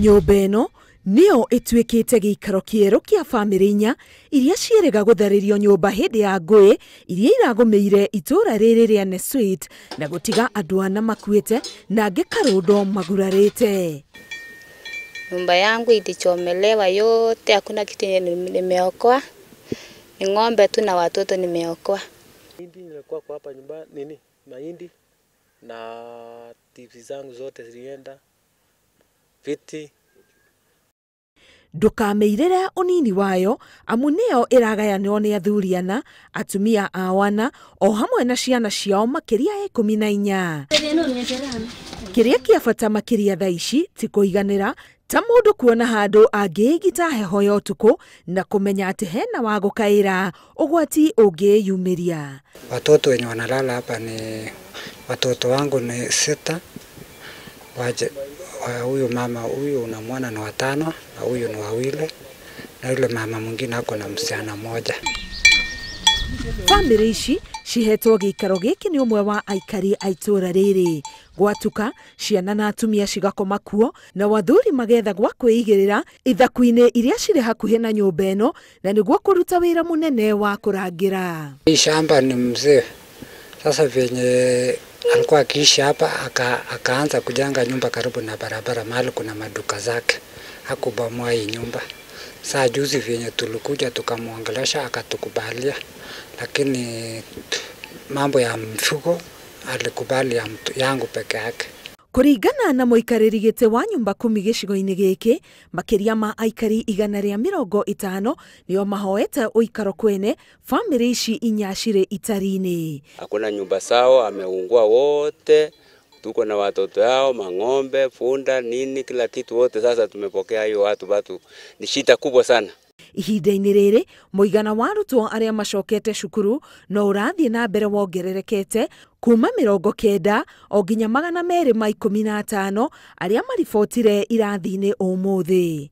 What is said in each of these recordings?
Nyũmba ĩno nĩyo ĩtuĩkĩte gĩikaro kĩerũ kĩa bamĩrĩ inya iria ciĩrĩga gũtharĩrio nyũmba hĩndĩ ya ngũĩ iria iragũmĩire itũũra rĩrĩ rĩa Nesuit na gũtiga andũ ana makuĩte na angĩ karũndo magurarĩte. Nyumba yangu ilichomelewa yote, hakuna kitu nimeokoa. Ni ng'ombe tu na watoto nimeokoa. Mahindi nilikuwa kwa hapa nyumba nini? Mahindi na TV zangu zote zilienda. Viti. Ndũkamĩirĩre ũnini wayo amu nĩyo ĩragayanwo nĩ athuri ana, atumia a wana o hamwe na ciana ciao makĩria ya 14. Kĩrĩa kĩa bata makĩria thaa ici ti kũiganĩra ta mũndũ kuona handũ angĩĩgita heho ya ũtukũ na kũmenya atĩ hena wa gũkaĩra ũgwati ũngĩyumĩria. Watoto wenye wanalala hapa ni watoto wangu ni 6. Waje huyu mama huyu na mwana ni 5 na huyu ni 2 na yule mama mwingine ako na msichana mmoja. Famĩlĩ ici cihetwo gĩikaro gĩkĩ nĩ ũmwe wa aikari a itũũra rĩrĩ. Gwatuka ciana na atumia cigakoma kuo na wathuri magetha gwa kwĩigĩrĩra ithaku-inĩ iria cirĩ hakuhĩ na nyũmba ĩno na nĩguo kũruta wĩra mũnene wa kũrangĩra. Hii shamba ni mzee. Sasa venye alikuwa akiishi hapa akaanza kujenga nyumba karibu na barabara mahali kuna maduka zake. Hakubomoa hii nyumba. Saa juzi venye tulikuja tukamwongelesha akatukubalia, lakini mambo ya mfuko alikubali ya yangu peke yake. Kũringana na mũikarĩri gĩtĩ wa nyumba 10 gĩcigo-inĩ gĩkĩ, makĩria ma aikari 150 nĩo mahoete ũikaro kwene famĩlĩ ici inya cirĩ itari-inĩ. Hakuna nyumba sawa, ameungua wote, tuko na watoto yao, mang'ombe, funda, nini, kila kitu wote. Sasa tumepokea hiyo watu ni shida kubwa sana. Ihinda-inĩ rĩrĩ mũigana wa arutwo arĩa macokete cukuru no ũrathiĩ na mbere wongererekete kuma 90 o nginya 215 arĩa maribotire irathi-inĩ ũmũthĩ.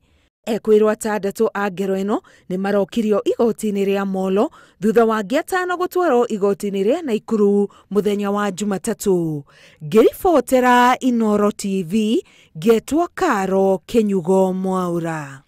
Ekwĩrwo 6 a ngero ĩno nĩ marokirio igoti-inĩ rĩa Molo thutha wa angĩ 5 gũtwarwo igoti-inĩ rĩa Naikuru mũthenya wa Jumatatũ. Ngĩribotera Inooro TV ngetwo Karo Kĩnyugo Mwaura.